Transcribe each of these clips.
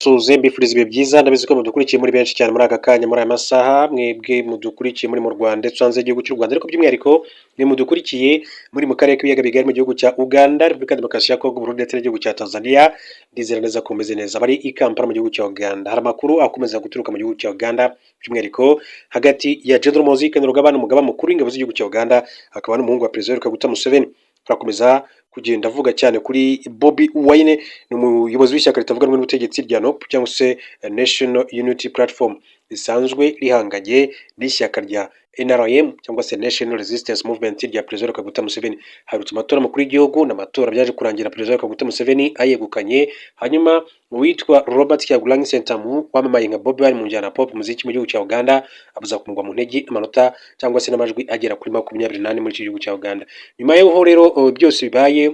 Mbasuhuze, mbifuriza ibihe byiza. Ndabizi ko mudukurikiye muri benshi cyane muri aka kanya, muri aya masaha, mwebwe mudukurikiye muri mu Rwanda ndetse hanze y'igihugu cy'u Rwanda, ariko by'umwihariko mwe mudukurikiye muri mu karere k'ibiyaga bigari, mu gihugu cya Uganda, Repubulika ya Demokarasi ya Kongo, Burundi ndetse n'igihugu cya Tanzania. Ndizera neza ko mumeze neza. Bari i Kampala mu gihugu cya Uganda, hari amakuru akomeza guturuka mu gihugu cya Uganda, by'umwihariko hagati ya General Muhoozi Kainerugaba n'umugaba mukuru w'ingabo z'igihugu cya Uganda, akaba n'umuhungu wa Perezida Yoweri Kaguta Museveni. Turakomeza kugenda avuga cyane kuri Bobi Wine, ni umuyobozi w'ishyaka ritavuga rumwe n'ubutegetsi rya NUP cyangwa se National Unity Platform, risanzwe rihanganye n'ishyaka rya NRM cyangwa se National Resistance Movement rya Perezida Yoweri Kaguta Museveni. Haherutse amatora makuru y'igihugu, n'amatora byaje kurangira Perezida Yoweri Kaguta Museveni ayegukanye. Hanyuma uwitwa Robert Kyagulanyi Ssentamu, wamamaye nka Bobi Wine mu njyana pop muziki mu gihugu cya Uganda, abuza kumugwa mu ntege amanota cyangwa se n'amajwi agera kuri 24 muri iki gihugu cya Uganda. Nyuma y'aho rero byose bibaye,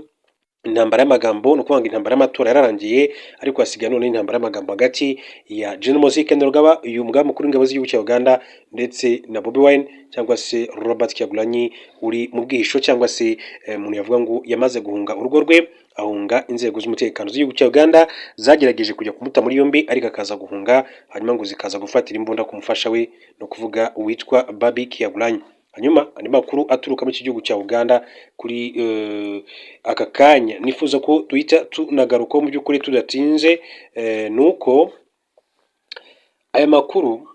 intambara y'amagambo, ni ukuvuga ngo intambara y'amatora yararangiye, ariko hasigaye none intambara y'amagambo hagati ya General Muhoozi Kainerugaba, uyu mugaba mukuru w'ingabo z'igihugu cya Uganda, ndetse na Bobi Wine cyangwa se Robert Kyagulanyi, uri mu bwihisho cyangwa se umuntu yavuga ngo yamaze guhunga urugo rwe, ahunga inzego z'umutekano z'igihugu cya Uganda zagerageje kujya kumuta muri yombi, ariko akaza guhunga, hanyuma ngo zikaza gufatira imbunda ku mufasha we, ni ukuvuga uwitwa Barbie Kyagulanyi. Hanyuma andi makuru aturuka muri iki gihugu cya Uganda kuri aka kanya nifuza ko duhita tunagarukaho mu by'ukuri tudatinze, ni uko aya makuru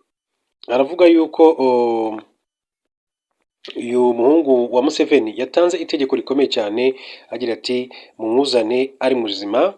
aravuga yuko uyu muhungu wa Museveni yatanze itegeko rikomeye cyane agira ati: "Mumuzane ari muzima."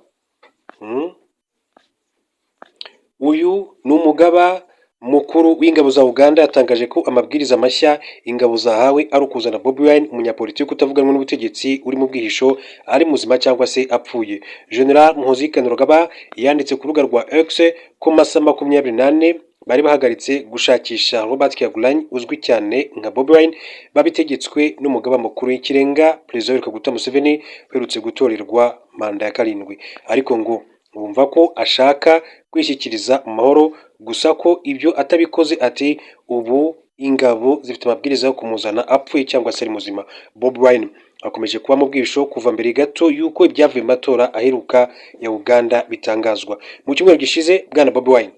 Uyu ni umugaba mukuru w'ingabo za Uganda, yatangaje ko amabwiriza mashya ingabo zahawe ari ukuzana Bobi Wine, umunyapolitiki utavuga rumwe n'ubutegetsi uri mu bwihisho, ari muzima cyangwa se apfuye. General Muhoozi Kainerugaba yanditse ku rubuga rwa X ko masaha 24 bari bahagaritse gushakisha Robert Kyagulanyi uzwi cyane nka Bobi Wine, babitegetswe n'umugaba mukuru w'ikirenga, Perezida Yoweri Kaguta Museveni, uherutse gutorerwa manda ya karindwi, ariko ngo bumva ko ashaka kwishyikiriza mu mahoro gusa, ko ibyo atabikoze, ati ubu ingabo zifite amabwiriza yo kumuzana apfuye cyangwa se ari muzima. Bobi Wine akomeje kuba mu bwihisho kuva mbere gato y'uko ibyavuye mu matora aheruka ya Uganda bitangazwa mu cyumweru gishize. Bwana Bobi Wine,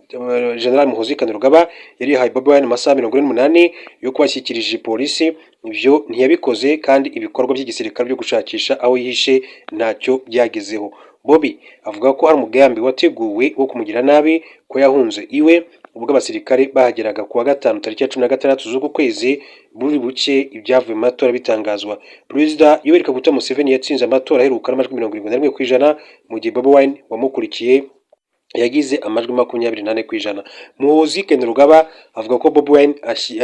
General Muhoozi Kainerugaba yari yahaye Bobi Wine amasaha 48 yo kubashyikirije polisi. Ibyo ntiyabikoze, kandi ibikorwa by'igisirikare byo gushakisha aho yihishe ntacyo byagezeho. Bobi avuga ko hari umugambi wateguwe wo kumugira nabi, ko yahunze iwe ubwo abasirikare bahageraga kuwa gatanu tariki ya 16 z'uku kwezi, buri buke ibyavuye mu matora bitangazwa. Perezida Yoweri Kaguta Museveni yatsinze amatora aheruka n'amajwi 71%, mu gihe Bobi Wine wamukurikiye yagize amajwi 24%. Muhoozi Kainerugaba avuga ko Bobi Wine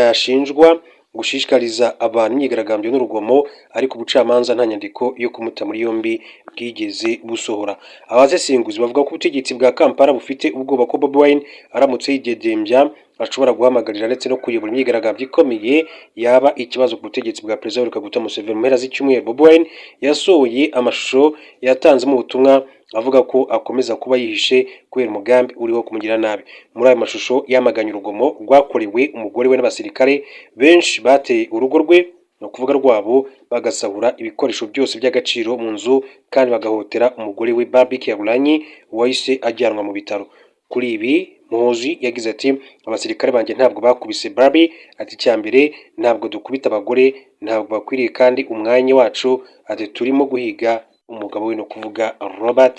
ashinjwa gushishikariza abantu imyigaragambyo n'urugomo, ariko ubucamanza nta nyandiko yo kumuta muri yombi bwigeze busohora. Abasesenguzi bavuga ko ubutegetsi bwa Kampala bufite ubwoba ko Bobi Wine aramutse yidegembya ashobora guhamagarira ndetse no kuyobora imyigaragambyo ikomeye yaba ikibazo ku butegetsi bwa Perezida Yoweri Kaguta Museveni. Mu mpera z'icyumweru Bobi Wine yasohoye amashusho yatanzemo ubutumwa avuga ko akomeza kuba yihishe kubera umugambi uriho kumugira nabi. Muri ayo mashusho yamaganye urugomo rwakorewe umugore we n'abasirikare benshi bateye urugo rwe, ni ukuvuga rwabo, bagasahura ibikoresho byose by'agaciro mu nzu kandi bagahotera umugore we Barbie Kyagulanyi, wahise ajyanwa mu bitaro. Kuri ibi Muhoozi yagize ati: "Abasirikare banjye ntabwo bakubise Barbie." Ati: "Icya mbere, ntabwo dukubita abagore, ntabwo bakwiriye kandi umwanya wacu." Ati: "Turimo guhiga umugabo we", no kuvuga Robert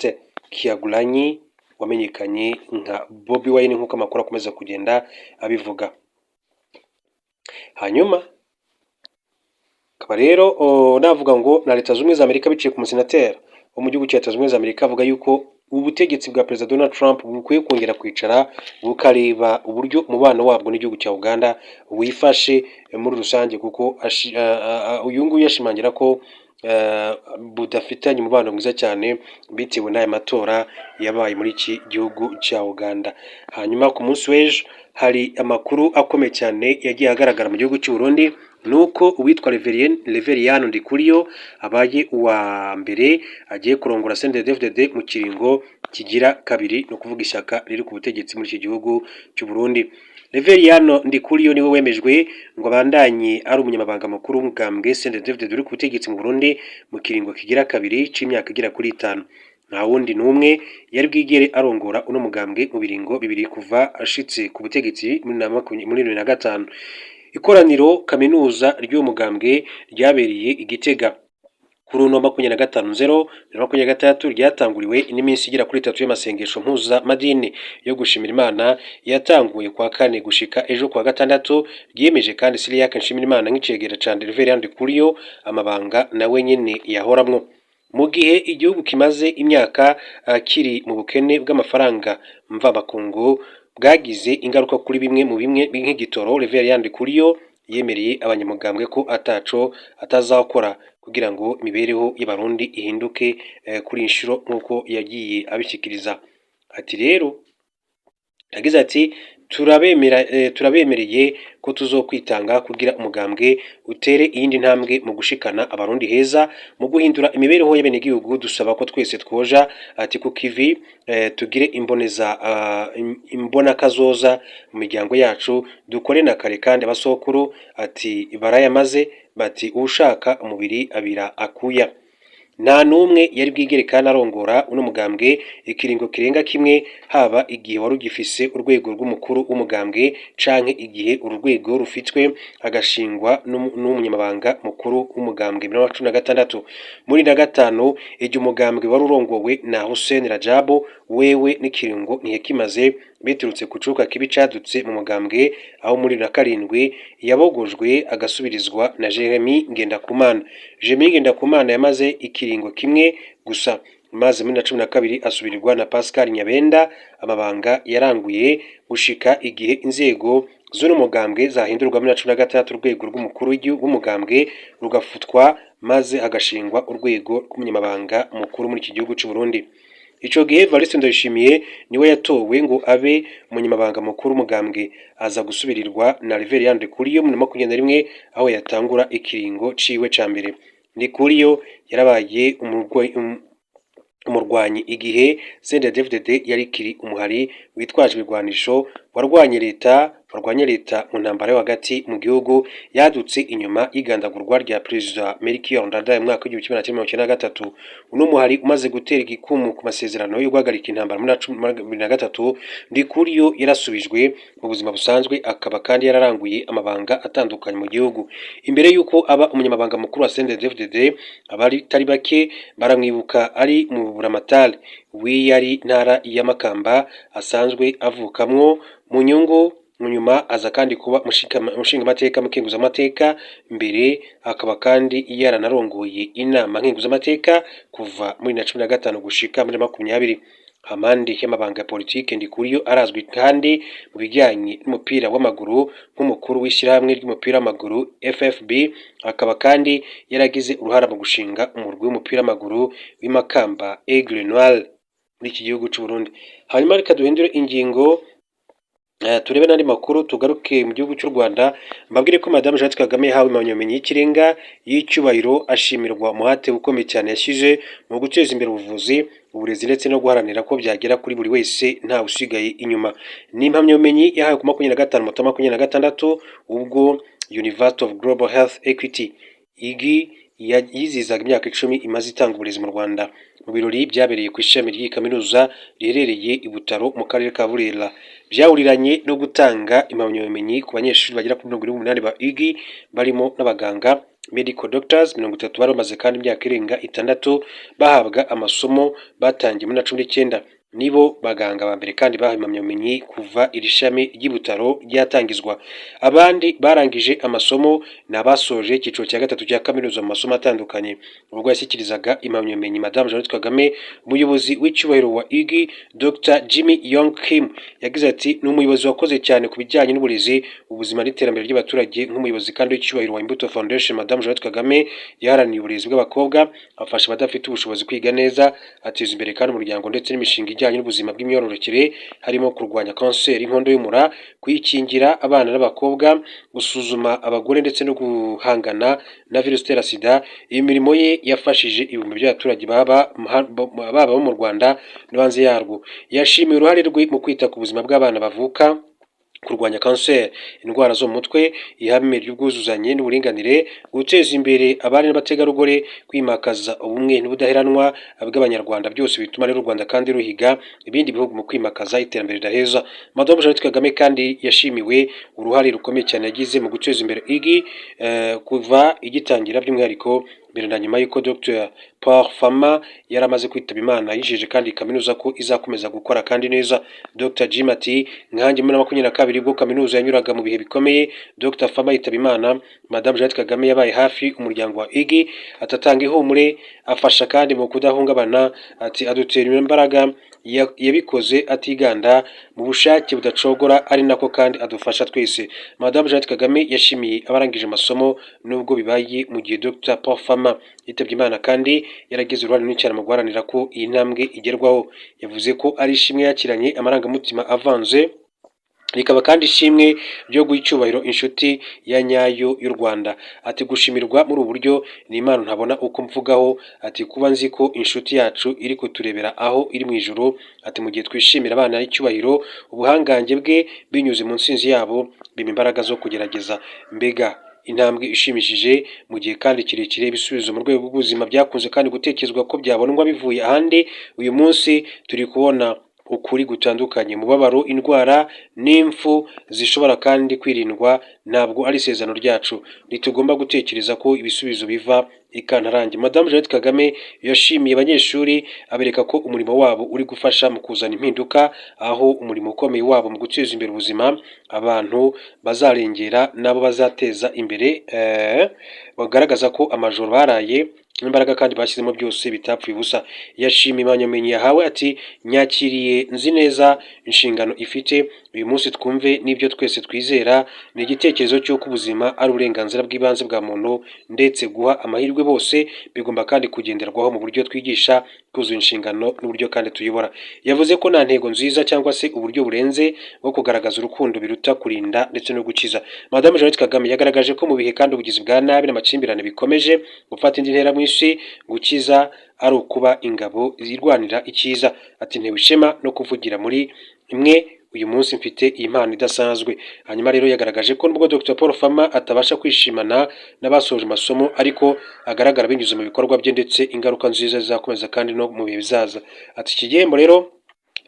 Kyagulanyi wamenyekanye nka Bobi Wine, nk'uko amakuru akomeza kugenda abivuga. Hanyuma akaba rero navuga ngo na Leta Zunze Ubumwe za Amerika, biciye ku musenateri wo mu gihugu cya Leta Zunze Ubumwe za Amerika, avuga yuko ubutegetsi bwa Perezida Donald Trump bukwiye kongera kwicara bukareba uburyo umubano wabwo n'igihugu cya Uganda wifashe muri rusange, kuko uyu nguyu yashimangira ko budafitanye umubano mwiza cyane bitewe n'aya matora yabaye muri iki gihugu cya Uganda. Hanyuma ku munsi w'ejo hari amakuru akomeye cyane yagiye agaragara mu gihugu cy'u Burundi, ni uko uwitwa Reveriyano Ndikuriyo abaye uwa mbere agiye kurongora CNDD-FDD mu kiringo kigira kabiri, ni ukuvuga ishyaka riri ku butegetsi muri iki gihugu cy'u Burundi. Reveriyano Ndikuriyo niwe wemejwe ngo abandanye ari umunyamabanga mukuru w'umugambwe CNDD-FDD uri ku butegetsi mu Burundi mu kiringo kigira kabiri c'imyaka igera kuri 5. Nta wundi n'umwe yari bwigere arongora uno mugambwe mu biringo bibiri kuva ashitse ku butegetsi muri 2005. Ikoraniro kaminuza ry'uwo mugambwe ryabereye i Gitega kuri uno 25/0/2026, ryatanguriwe n'iminsi igera kuri 3 y'amasengesho mpuzamadini yo gushimira Imana, yatanguye kwa kane gushika ejo kwa gatandatu. Ryiyemeje kandi Cyriaque Nshimirimana nk'icegera ca Reverend Ndikuriyo, amabanga nawe nyene yahoramwo. Mu gihe igihugu kimaze imyaka kiri mu bukene bw'amafaranga mvamakungu bwagize ingaruka kuri bimwe mu bimwe nk'igitoro, Reverend Ndikuriyo yemereye abanyamugambwe ko ataco atazakora kugira ngo imibereho y'Abarundi ihinduke kuri iyi nshuro, nk'uko yagiye abishikiriza. Ati rero, yagize ati: "Turabemera, turabemereye ko tuzokwitanga kugira umugambwe utere iyindi ntambwe mu gushikana Abarundi heza, mu guhindura imibereho y'abenegihugu. Dusaba ko twese twoja ati ku kivi, tugire imboneza imbonakazoza mu miryango yacu, dukore na kare." Kandi abasokuru ati barayamaze bati: "Uwushaka umubiri abira akuya." Nta n'umwe yari bwigere kandi arongora uno mugambwe ikiringo kirenga kimwe, haba igihe wari ugifise urwego rw'umukuru w'umugambwe canke igihe uru rwego rufitwe agashingwa n'umunyamabanga mukuru w'umugambwe 2016. Muri na gatanu, igihe umugambwe wari urongowe na Hussein Rajabu, wewe n'ikiringo ntiyakimaze biturutse ku cuka kibi cadutse mu mugambwe, aho muri na karindwi yabogojwe agasubirizwa na Jeremy Ngendakumana. Jeremy Ngendakumana yamaze ikiringo kimwe gusa, maze muri na 12 asubirirwa na Pascal Nyabenda, amabanga yaranguye gushika igihe inzego z'uno mugambwe zahindurwa muri na 16, urwego rw'umukuru w'umugambwe rugafutwa maze hagashingwa urwego rw'umunyamabanga mukuru muri iki gihugu c'u Burundi. Ico gihe Evariste Ndayishimiye niwe yatowe ngo abe umunyamabanga mukuru w'umugambwe, aza gusubirirwa na Reverien Ndikuriyo muri 21, aho yatangura ikiringo ciwe ca mbere. Ndikuriyo yarabaye umurwanyi igihe CNDD-FDD yari ikiri umuhari witwaje ibigwanisho warwanye leta mu ntambara yo hagati mu gihugu yadutse inyuma y'igandagurwa rya Perezida Melchior Ndadaye mu mwaka w'1993. Uno muhari umaze gutera igikumu ku masezerano yo guhagarika intambara muri 2003, Ndikuriyo yarasubijwe mu buzima busanzwe, akaba kandi yararanguye amabanga atandukanye mu gihugu. Imbere y'uko aba umunyamabanga mukuru wa CNDD-FDD, abatari bake baramwibuka ari mu buramatari w'iyari ntara ya Makamba asanzwe avukamwo mu nyungu. Mu nyuma aza kandi kuba umushingamateka, mukenguzamateka mbere, akaba kandi yaranarongoye inama nkenguzamateka kuva muri na 15 gushika muri 20. Hampande y'amabanga ya politike, Ndikuriyo arazwi kandi mu bijyanye n'umupira w'amaguru nk'umukuru w'ishyirahamwe ry'umupira w'amaguru FFB, akaba kandi yaragize uruhara mu gushinga umurwi w'umupira w'amaguru w'i Makamba, Aigle Noir, muri iki gihugu c'u Burundi. Hanyuma reka duhindure ingingo, turebe n'andi makuru, tugaruke mu gihugu cy'u Rwanda. Mbabwire ko Madamu Jeannette Kagame yahawe impamyabumenyi y'ikirenga y'icyubahiro, ashimirwa umuhate ukomeye cyane yashyize mu guteza imbere ubuvuzi, uburezi ndetse no guharanira ko byagera kuri buri wese ntawe usigaye inyuma. Ni impamyabumenyi yahawe ku 25 Mutarama 26, ubwo University of Global Health Equity igi yizihizaga imyaka 10 imaze itanga uburezi mu Rwanda, mu birori byabereye ku ishami ry'iyi kaminuza riherereye i Butaro mu karere ka Burera. Byahuriranye no gutanga impamyabumenyi ku banyeshuri bagera kuri 48 ba UGHE, barimo n'abaganga, medical doctors, 30 bari bamaze kandi imyaka irenga 6 bahabwa amasomo batangiye muri na 19. Nibo baganga ba mbere kandi bahawe impamyabumenyi kuva iri shami ry'i Butaro ryatangizwa. Abandi barangije amasomo ni abasoje icyiciro cya gatatu cya kaminuza mu masomo atandukanye. Ubwo yashyikirizaga impamyabumenyi Madamu Jeannette Kagame, umuyobozi w'icyubahiro wa UGHE, Dr Jimmy Young Kim, yagize ati: "Ni umuyobozi wakoze cyane ku bijyanye n'uburezi, ubuzima n'iterambere ry'abaturage." Nk'umuyobozi kandi w'icyubahiro wa Imbuto Foundation, Madamu Jeannette Kagame yaharaniye uburezi bw'abakobwa, afasha abadafite ubushobozi kwiga neza, ateza imbere kandi umuryango ndetse n'imishinga ijyanye n'ubuzima bw'imyororokere, harimo kurwanya kanseri y'inkondo y'umura, kuyikingira abana n'abakobwa, gusuzuma abagore ndetse no guhangana na virusi itera sida. Iyi mirimo ye yafashije ibihumbi by'abaturage baba bo mu Rwanda no hanze yarwo. Yashimiwe uruhare rwe mu kwita ku buzima bw'abana bavuka Kurwanya kanseri, indwara zo mu mutwe, ihame ry'ubwuzuzanye n'uburinganire, guteza imbere abari n'abategarugori, kwimakaza ubumwe n'ubudaheranwa bw'Abanyarwanda, byose bituma rero u Rwanda kandi ruhiga ibindi bihugu mu kwimakaza iterambere ridaheza. Madamu Jeannette Kagame kandi yashimiwe uruhare rukomeye cyane yagize mu guteza imbere UGHE kuva igitangira, by'umwihariko mbere na nyuma y'uko Dr Paul Farmer yari amaze kwitaba Imana. Yijeje kandi kaminuza ko izakomeza gukora kandi neza. Dr Jim ati: "Nkanjye muri 22 ubwo kaminuza yanyuraga mu bihe bikomeye, Dr Farmer yitaba Imana, Madamu Jeannette Kagame yabaye hafi umuryango wa UGHE, atatanga ihumure, afasha kandi mu kudahungabana, ati adutera imbaraga. Yabikoze atiganda, mu bushake budacogora, ari nako kandi adufasha twese." Madamu Jeannette Kagame yashimiye abarangije amasomo, nubwo bibaye mu gihe Dr Paul Farmer yitabye Imana kandi yaragize uruhare runini cyane mu guharanira ko iyi ntambwe igerwaho. Yavuze ko ari ishimwe yakiranye amarangamutima avanze, rikaba kandi ishimwe ryo guha icyubahiro inshuti ya nyayo y'u Rwanda. Ati: "Gushimirwa muri ubu buryo ni impano ntabona uko mvugaho." Ati: "Kuba nzi ko inshuti yacu iri kuturebera aho iri mu ijuru." Ati: "Mu gihe twishimira abana icyubahiro, ubuhangange bwe binyuze mu ntsinzi yabo, bimpa imbaraga zo kugerageza." Mbega intambwe ishimishije mu gihe kandi kirekire! Ibisubizo mu rwego rw'ubuzima byakunze kandi gutekerezwa ko byabonwa bivuye ahandi. Uyu munsi turi kubona ukuri gutandukanye: umubabaro, indwara n'impfu zishobora kandi kwirindwa ntabwo ari isezerano ryacu. Ntitugomba gutekereza ko ibisubizo biva ikantarange. Madamu Jeannette Kagame yashimiye abanyeshuri, abereka ko umurimo wabo uri gufasha mu kuzana impinduka, aho umurimo ukomeye wabo mu guteza imbere ubuzima, abantu bazarengera n'abo bazateza imbere, bagaragaza ko amajoro baraye n'imbaraga kandi bashyizemo byose bitapfuye ubusa. Yashimiye impamyabumenyi yahawe, ati: "Nyakiriye nzi neza inshingano ifite. Uyu munsi twumve n'ibyo twese twizera ni igitekerezo cy'uko ubuzima ari uburenganzira bw'ibanze bwa muntu, ndetse guha amahirwe bose bigomba kandi kugenderwaho mu buryo twigisha, kuzuza inshingano n'uburyo kandi tuyobora." Yavuze ko nta ntego nziza cyangwa se uburyo burenze bwo kugaragaza urukundo biruta kurinda ndetse no gukiza. Madamu Jeannette Kagame yagaragaje ko mu bihe kandi ubugizi bwa nabi n'amakimbirane bikomeje gufata indi ntera mu isi, gukiza ari ukuba ingabo zirwanira icyiza. Ati: "Ntewe ishema no kuvugira muri imwe uyu munsi, mfite iyi mpano idasanzwe." Hanyuma rero yagaragaje ko nubwo Dr Paul Farmer atabasha kwishimana n'abasoje amasomo, ariko agaragara binyuze mu bikorwa bye, ndetse ingaruka nziza zizakomeza kandi no mu bihe bizaza. Ati: "Iki gihembo rero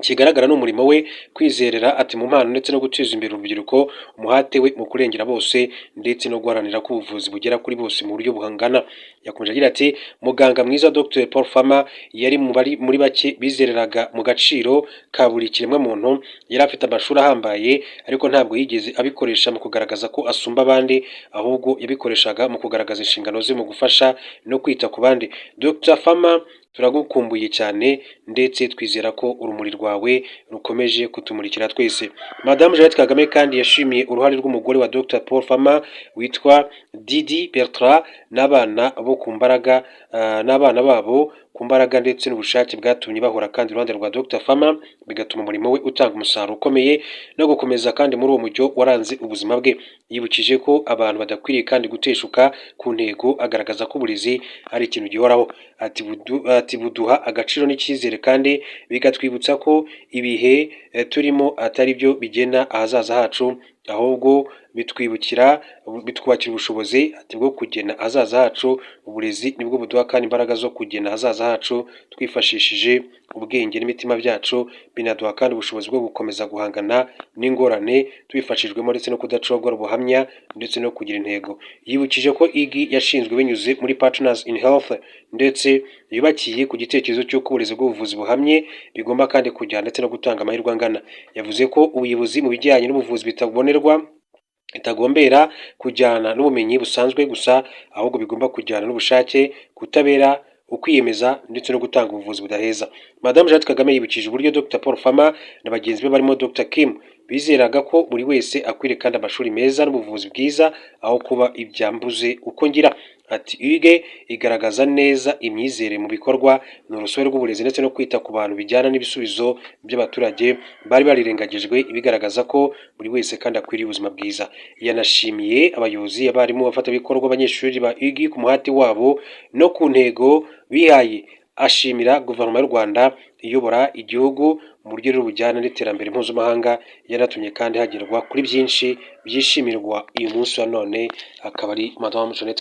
kigaragara ni umurimo we, kwizerera," ati, "mu mpano ndetse no guteza imbere urubyiruko, umuhate we mu kurengera bose ndetse no guharanira ko ubuvuzi bugera kuri bose mu buryo buhangana." Yakomeje agira ati: "Muganga mwiza Dr Paul Farmer yari muri bake bizereraga mu gaciro ka buri kiremwamuntu. Yari afite amashuri ahambaye, ariko ntabwo yigeze abikoresha mu kugaragaza ko asumba abandi, ahubwo yabikoreshaga mu kugaragaza inshingano ze mu gufasha no kwita ku bandi. Dr Farmer, turagukumbuye cyane, ndetse twizera ko urumuri rwawe rukomeje kutumurikira twese." Madamu Jeannette Kagame kandi yashimiye uruhare rw'umugore wa Dr Paul Farmer witwa Didi Bertrand n'abana bo ku mbaraga n'abana babo, ku mbaraga ndetse n'ubushake bwatumye bahora kandi iruhande rwa Dr Farmer, bigatuma umurimo we utanga umusaruro ukomeye, no gukomeza kandi muri uwo mujyo waranze ubuzima bwe. Yibukije ko abantu badakwiriye kandi guteshuka ku ntego, agaragaza ko uburezi ari ikintu gihoraho. Ati: "Buduha agaciro n'icyizere, kandi bikatwibutsa ko ibihe turimo atari byo bigena ahazaza hacu, ahubwo bitwibukira, bitwubakira ubushobozi," ati, "bwo kugena ahazaza hacu. Uburezi nibwo buduha kandi imbaraga zo kugena ahazaza hacu twifashishije ubwenge n'imitima byacu. Binaduha kandi ubushobozi bwo gukomeza guhangana n'ingorane tubifashijwemo ndetse no kudacogora, ubuhamya ndetse no kugira intego." Yibukije ko UGHE yashinzwe binyuze muri Partners in Health, ndetse yubakiye ku gitekerezo cy'uko uburezi bw'ubuvuzi buhamye bigomba kandi kujyana ndetse no gutanga amahirwe angana. Yavuze ko ubuyobozi mu bijyanye n'ubuvuzi bitabonerwa bitagombera kujyana n'ubumenyi busanzwe gusa, ahubwo bigomba kujyana n'ubushake, kutabera, ukwiyemeza ndetse no gutanga ubuvuzi budaheza. Madamu Jeannette Kagame yibukije uburyo Dr Paul Farmer na bagenzi be barimo Dr Kim bizeraga ko buri wese akwiriye kandi amashuri meza n'ubuvuzi bwiza, aho kuba ibyambuze uko ngira. Ati: "UGHE igaragaza neza imyizerere mu bikorwa, ni urusobe rw'uburezi ndetse no kwita ku bantu bijyana n'ibisubizo by'abaturage bari barirengagijwe, ibigaragaza ko buri wese kandi akwiriye ubuzima bwiza." Yanashimiye abayobozi, abarimu, abafatanyabikorwa, abanyeshuri ba UGHE ku muhati wabo no ku ntego bihaye, ashimira Guverinoma y'u Rwanda iyobora igihugu. mu buryo rero bujyana n'iterambere mpuzamahanga. Yanatumye kandi hagerwa kuri byinshi byishimirwa uyu munsi wa none, akaba ari Madamu Jeannette.